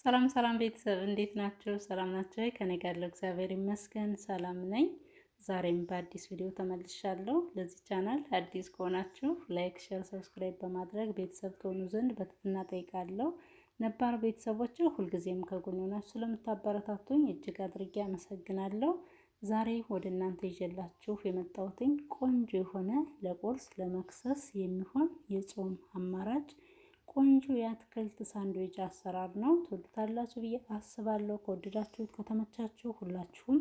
ሰላም ሰላም ቤተሰብ እንዴት ናቸው? ሰላም ናቸው? ከኔ ጋር ያለው እግዚአብሔር ይመስገን ሰላም ነኝ። ዛሬም በአዲስ ቪዲዮ ተመልሻለሁ። ለዚህ ቻናል አዲስ ከሆናችሁ like፣ share፣ subscribe በማድረግ ቤተሰብ ትሆኑ ዘንድ በትህትና ጠይቃለሁ። ነባር ቤተሰቦች ሁልጊዜም ከጎን ሆናችሁ ስለምታበረታቱኝ እጅግ አድርጌ አመሰግናለሁ። ዛሬ ወደ እናንተ ይዤላችሁ የመጣሁትኝ ቆንጆ የሆነ ለቁርስ ለመክሰስ የሚሆን የጾም አማራጭ ቆንጆ የአትክልት ሳንድዊች አሰራር ነው። ትወዱታላችሁ ብዬ አስባለሁ። ከወደዳችሁት ከተመቻችሁ ሁላችሁም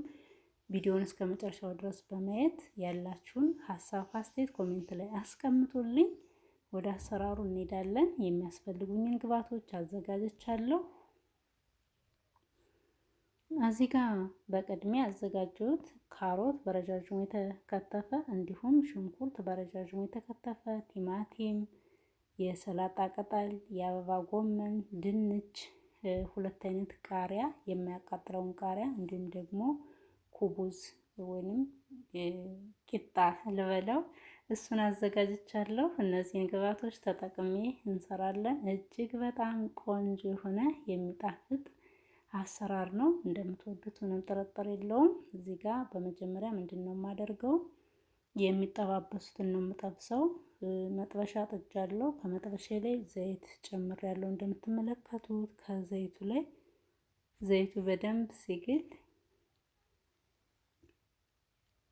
ቪዲዮውን እስከ መጨረሻው ድረስ በማየት ያላችሁን ሀሳብ አስተያየት comment ላይ አስቀምጡልኝ። ወደ አሰራሩ እንሄዳለን። የሚያስፈልጉኝን ግብአቶች አዘጋጅቻለሁ። እዚህ ጋር በቅድሚያ ያዘጋጀሁት ካሮት በረጃጅሙ የተከተፈ እንዲሁም ሽንኩርት በረጃጅሙ የተከተፈ፣ ቲማቲም፣ የሰላጣ ቅጠል፣ የአበባ ጎመን፣ ድንች፣ ሁለት አይነት ቃሪያ፣ የማያቃጥለውን ቃሪያ እንዲሁም ደግሞ ኩቡዝ ወይንም ቂጣ ልበለው እሱን አዘጋጅቻለሁ። እነዚህን ግብአቶች ተጠቅሜ እንሰራለን። እጅግ በጣም ቆንጆ የሆነ የሚጣፍጥ አሰራር ነው። እንደምትወዱት ምንም ጥርጥር የለውም። እዚህ ጋር በመጀመሪያ ምንድን ነው የማደርገው የሚጠባበሱትን ነው የምጠብሰው። መጥበሻ ጥጃለሁ። ከመጥበሻ ላይ ዘይት ጨምሬያለሁ እንደምትመለከቱት። ከዘይቱ ላይ ዘይቱ በደንብ ሲግል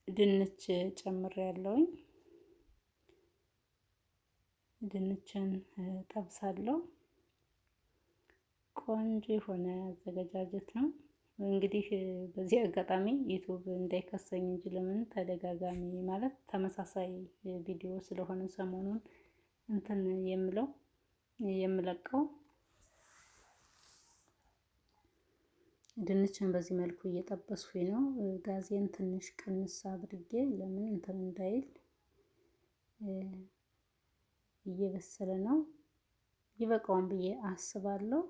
ድንች ጨምሬያለሁኝ። ድንችን ጠብሳለሁ። ቆንጆ የሆነ አዘገጃጀት ነው። እንግዲህ በዚህ አጋጣሚ ዩቱብ እንዳይከሰኝ እንጂ ለምን ተደጋጋሚ ማለት ተመሳሳይ ቪዲዮ ስለሆነ ሰሞኑን እንትን የምለው የምለቀው። ድንችን በዚህ መልኩ እየጠበስኩኝ ነው። ጋዜን ትንሽ ቅንስ አድርጌ ለምን እንትን እንዳይል እየበሰለ ነው። ይበቃውን ብዬ አስባለሁ።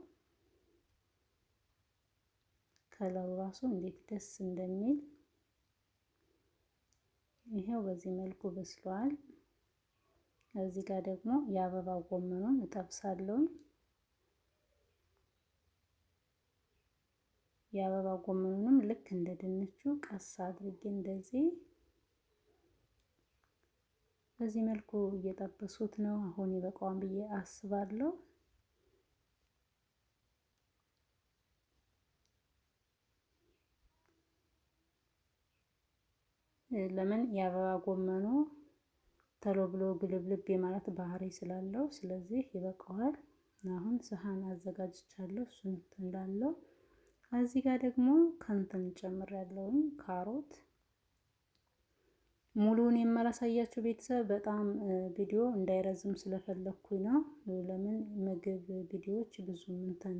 ከለሩ ራሱ እንዴት ደስ እንደሚል ይሄው በዚህ መልኩ በስሏል። እዚህ ጋር ደግሞ የአበባ ጎመኑን እጠብሳለሁ። የአበባ ጎመኑንም ልክ እንደ ድንቹ ቀስ አድርጌ እንደዚህ በዚህ መልኩ እየጠበሱት ነው። አሁን ይበቃዋል ብዬ አስባለሁ። ለምን የአበባ ጎመኑ ተሎ ብሎ ግልብልብ የማለት ባህሪ ስላለው፣ ስለዚህ ይበቃዋል። አሁን ሰሃን አዘጋጅቻለሁ። እሱን እንዳለው እዚህ ጋር ደግሞ ከንትን ጨምሬያለሁኝ ካሮት ሙሉውን የማላሳያችሁ ቤተሰብ በጣም ቪዲዮ እንዳይረዝም ስለፈለኩኝ ነው። ለምን ምግብ ቪዲዮዎች ብዙም እንትን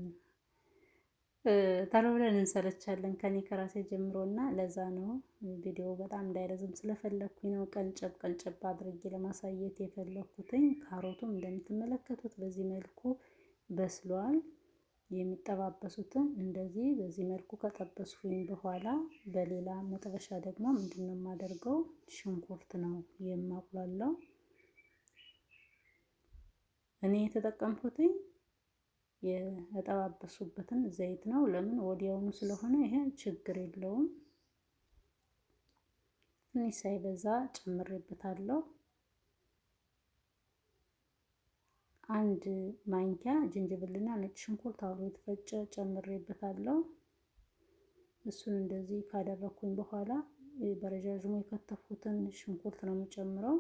ተሎ ብለን እንሰለቻለን ከኔ ከራሴ ጀምሮ እና ለዛ ነው ቪዲዮ በጣም እንዳይረዝም ስለፈለኩኝ ነው። ቀንጨብ ቀንጨብ አድርጌ ለማሳየት የፈለኩትኝ። ካሮቱም እንደምትመለከቱት በዚህ መልኩ በስሏል። የሚጠባበሱትን እንደዚህ በዚህ መልኩ ከጠበስኩኝ በኋላ በሌላ መጥበሻ ደግሞ ምንድነው የማደርገው ሽንኩርት ነው የማቁላላው። እኔ የተጠቀምኩትኝ የተጠባበሱበትን ዘይት ነው። ለምን ወዲያውኑ ስለሆነ ይሄ ችግር የለውም። ትንሽ ሳይበዛ ጨምሬበታለሁ። አንድ ማንኪያ ጅንጅብልና ነጭ ሽንኩርት አብሮ የተፈጨ ጨምሬበታለሁ። እሱን እንደዚህ ካደረኩኝ በኋላ በረጃጅሙ የከተፉትን ሽንኩርት ነው የምጨምረው።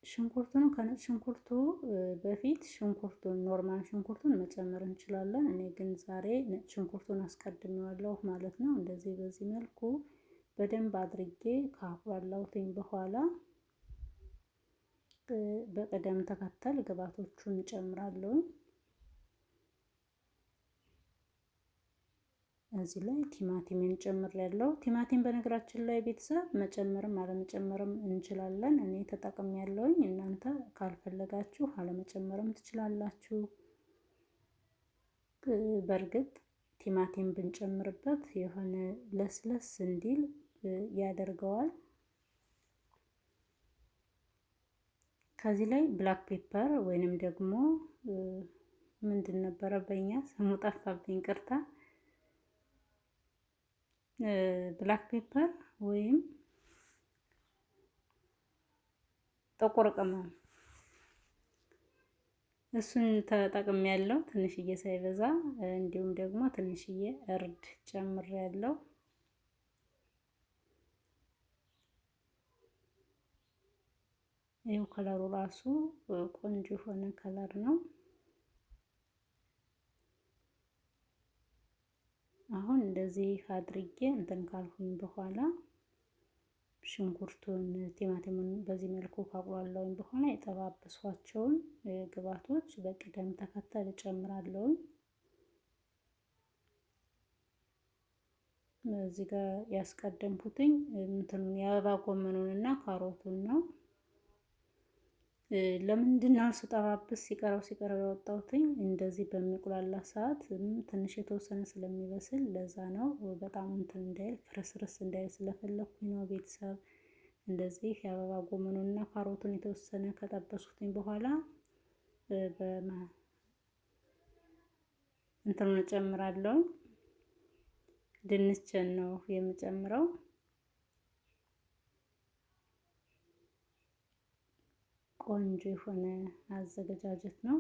ሽንኩርቱን ከነጭ ሽንኩርቱ በፊት ሽንኩርቱን normal ሽንኩርቱን መጨመር እንችላለን። እኔ ግን ዛሬ ነጭ ሽንኩርቱን አስቀድሜዋለሁ ማለት ነው። እንደዚህ በዚህ መልኩ በደንብ አድርጌ ካቁላላሁትኝ በኋላ በቅደም ተከተል ግብአቶቹን እጨምራለሁ። እዚህ ላይ ቲማቲምን ጨምሬያለሁ። ቲማቲም በነገራችን ላይ ቤተሰብ መጨመርም አለመጨመርም እንችላለን። እኔ ተጠቅሜያለሁኝ፣ እናንተ ካልፈለጋችሁ አለመጨመርም ትችላላችሁ። በእርግጥ ቲማቲም ብንጨምርበት የሆነ ለስለስ እንዲል ያደርገዋል። ከዚህ ላይ black pepper ወይንም ደግሞ ምንድን ነበረ በእኛ ስሙ ጠፋብኝ፣ ይቅርታ። Black pepper ወይም ጥቁር ቅመም እሱን ተጠቅሜ ያለው ትንሽዬ ሳይበዛ፣ እንዲሁም ደግሞ ትንሽዬ እርድ ጨምሬያለሁ። ይኸው color ኡ ራሱ ቆንጆ የሆነ color ነው። አሁን እንደዚህ አድርጌ እንትን ካልኩኝ በኋላ ሽንኩርቱን፣ ቲማቲሙን በዚህ መልኩ ካቁላላሁኝ በኋላ የጠባበሷቸውን ግብአቶች በቅደም ተከተል እጨምራለሁኝ። እዚህ ጋር ያስቀደምኩትኝ እንትኑን የአበባ ጎመኑን እና ካሮቱን ነው። ለምንድን ነው ስጠባብስ ሲቀረው ሲቀረው ያወጣሁትኝ? እንደዚህ በሚቁላላ ሰዓት ትንሽ የተወሰነ ስለሚበስል ለዛ ነው። በጣም እንትን እንዳይል ፍርስርስ እንዳይል ስለፈለኩኝ ነው። ቤተሰብ እንደዚህ የአበባ ጎመኑንና ካሮቱን የተወሰነ ከጠበስኩትኝ በኋላ እንትኑን እጨምራለሁ። ድንችን ነው የምጨምረው። ቆንጆ የሆነ አዘገጃጀት ነው።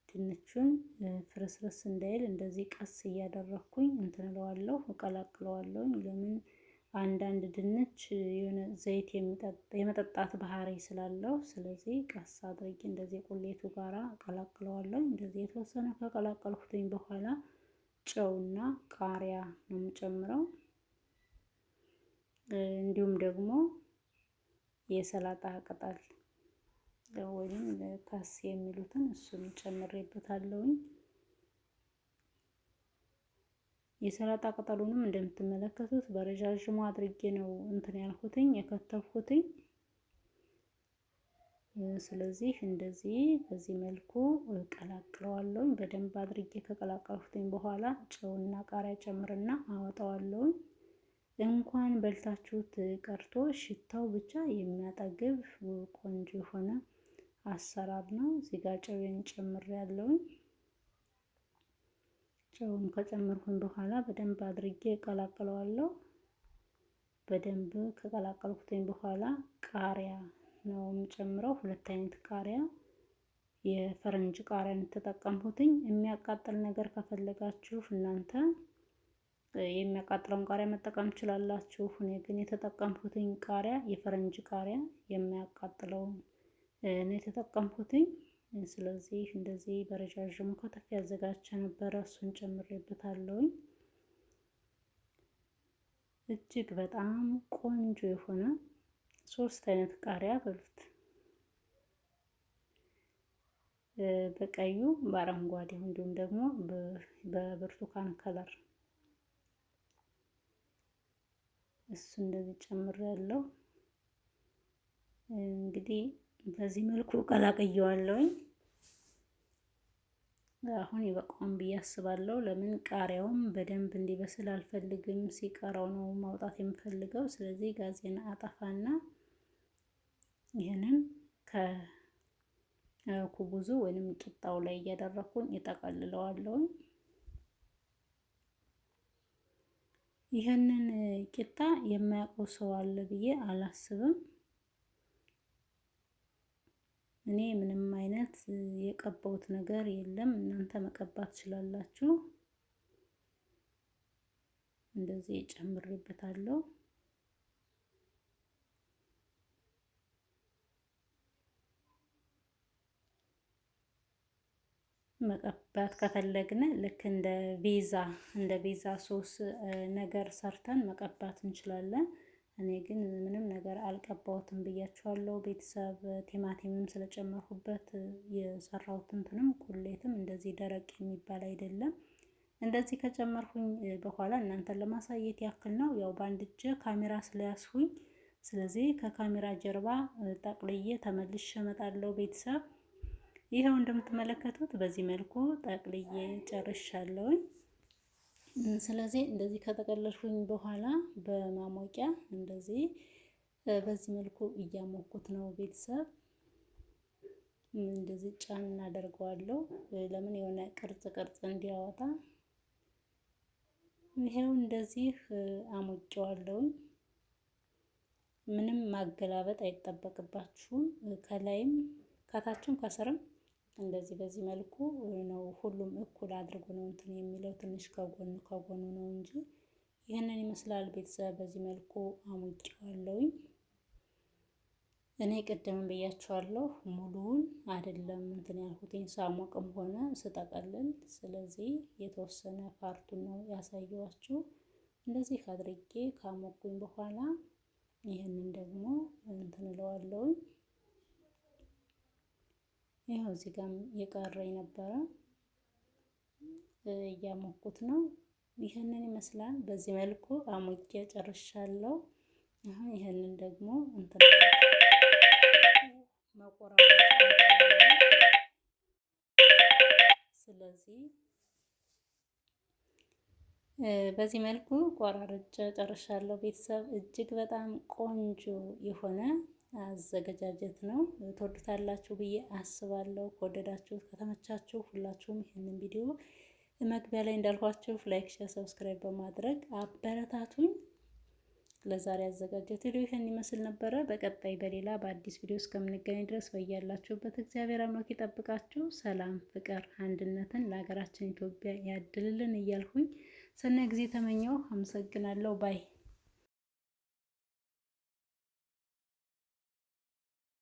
ድንቹን ፍርስርስ እንዳይል እንደዚህ ቀስ እያደረኩኝ እንትን እለዋለሁ፣ እቀላቅለዋለሁ። ለምን አንዳንድ ድንች የሆነ ዘይት የመጠጣት ባህሪ ስላለው፣ ስለዚህ ቀስ አድርጌ እንደዚህ ቁሌቱ ጋራ እቀላቅለዋለሁ። እንደዚህ የተወሰነ ከቀላቀልኩትኝ በኋላ ጨውና ቃሪያ ነው የምጨምረው። እንዲሁም ደግሞ የሰላጣ ቅጠል ወይም ካስ የሚሉትን እሱን ጨምሬበታለሁኝ። የሰላጣ ቅጠሉንም እንደምትመለከቱት በረዣዥሙ አድርጌ ነው እንትን ያልኩትኝ የከተፍኩትኝ። ስለዚህ እንደዚህ በዚህ መልኩ ቀላቅለዋለሁኝ። በደንብ አድርጌ ከቀላቀልኩትኝ በኋላ ጨውና ቃሪያ ጨምርና አወጣዋለሁኝ። እንኳን በልታችሁት ቀርቶ ሽታው ብቻ የሚያጠግብ ቆንጆ የሆነ አሰራር ነው። እዚህ ጋር ጨውን ጨምሬያለሁኝ። ጨውን ከጨመርኩኝ በኋላ በደንብ አድርጌ እቀላቅለዋለሁ። በደንብ ከቀላቀልኩትኝ በኋላ ቃሪያ ነው የምጨምረው። ሁለት አይነት ቃሪያ የፈረንጅ ቃሪያን ተጠቀምኩትኝ። የሚያቃጥል ነገር ከፈለጋችሁ እናንተ የሚያቃጥለውን ቃሪያ መጠቀም ትችላላችሁ። እኔ ግን የተጠቀምኩትኝ ቃሪያ የፈረንጅ ቃሪያ የማያቃጥለውን ነው የተጠቀምኩትኝ። ስለዚህ እንደዚህ በረዣዥሙ ከተፍ ያዘጋጀ ነበረ፣ እሱን ጨምሬበታለሁኝ። እጅግ በጣም ቆንጆ የሆነ ሶስት አይነት ቃሪያ በሉት፣ በቀዩ፣ በአረንጓዴው እንዲሁም ደግሞ በብርቱካን color እሱ እንደዚህ ጨምሬያለሁ። እንግዲህ በዚህ መልኩ ቀላቅየዋለሁኝ። አሁን ይበቃዋል ብዬ አስባለሁ። ለምን ቃሪያውም በደንብ እንዲበስል አልፈልግም፣ ሲቀረው ነው ማውጣት የምፈልገው። ስለዚህ ጋዜን አጠፋና ይህንን ከኩቡዙ ወይንም ቂጣው ላይ እያደረኩኝ እጠቀልለዋለሁኝ። ይህንን ቂጣ የማያውቀው ሰው አለ ብዬ አላስብም። እኔ ምንም አይነት የቀባሁት ነገር የለም። እናንተ መቀባት ትችላላችሁ። እንደዚህ ጨምሬበታለሁ። መቀባት ከፈለግን ልክ እንደ ቪዛ እንደ ቪዛ ሶስ ነገር ሰርተን መቀባት እንችላለን። እኔ ግን ምንም ነገር አልቀባሁትም ብያችኋለሁ ቤተሰብ። ቲማቲምም ስለጨመርኩበት የሰራሁት እንትንም ቁሌትም እንደዚህ ደረቅ የሚባል አይደለም። እንደዚህ ከጨመርኩኝ በኋላ እናንተን ለማሳየት ያክል ነው። ያው በአንድ እጄ ካሜራ ስለያዝኩኝ፣ ስለዚህ ከካሜራ ጀርባ ጠቅልዬ ተመልሼ እመጣለሁ ቤተሰብ። ይኸው እንደምትመለከቱት በዚህ መልኩ ጠቅልዬ ጨርሻለሁኝ። ስለዚህ እንደዚህ ከጠቀለልኩኝ በኋላ በማሞቂያ እንደዚህ በዚህ መልኩ እያሞኩት ነው ቤተሰብ። እንደዚህ ጫን እናደርገዋለሁ። ለምን የሆነ ቅርጽ ቅርጽ እንዲያወጣ። ይሄው እንደዚህ አሞጨዋለሁኝ። ምንም ማገላበጥ አይጠበቅባችሁም። ከላይም ከታችም ከስርም እንደዚህ በዚህ መልኩ ነው። ሁሉም እኩል አድርጎ ነው እንትን የሚለው፣ ትንሽ ከጎኑ ከጎኑ ነው እንጂ። ይህንን ይመስላል ቤተሰብ። በዚህ መልኩ አሞጨዋለሁኝ። እኔ ቅድም ብያችኋለሁ፣ ሙሉውን አይደለም እንትን ያልኩትኝ ሳሞቅም ሆነ ስጠቀልል። ስለዚህ የተወሰነ part ኡን ነው ያሳየኋችሁ። እንደዚህ አድርጌ ካሞቅኩኝ በኋላ ይህንን ደግሞ እንትን እለዋለሁኝ። ይኸው እዚህ ጋርም የቀረኝ ነበረ፣ እያሞኩት ነው። ይህንን ይመስላል። በዚህ መልኩ አሞቄ ጨርሻለሁ። አሁን ይህንን ደግሞ እንትን መቆራረጥ፣ ስለዚህ በዚህ መልኩ ቆራርጬ ጨርሻለሁ። ቤተሰብ እጅግ በጣም ቆንጆ የሆነ አዘገጃጀት ነው። ትወዱታላችሁ ብዬ አስባለሁ። ከወደዳችሁ ከተመቻችሁ ሁላችሁም ይህንን ቪዲዮ መግቢያ ላይ እንዳልኳችሁ like፣ share፣ subscribe በማድረግ አበረታቱኝ። ለዛሬ ያዘጋጀሁት ቪዲዮ ይህን ይመስል ነበረ። በቀጣይ በሌላ በአዲስ ቪዲዮ እስከምንገናኝ ድረስ በያላችሁበት እግዚአብሔር አምላክ ይጠብቃችሁ። ሰላም፣ ፍቅር፣ አንድነትን ለሀገራችን ኢትዮጵያ ያድልልን እያልኩኝ ሰናይ ጊዜ ተመኘው። አመሰግናለሁ። Bye።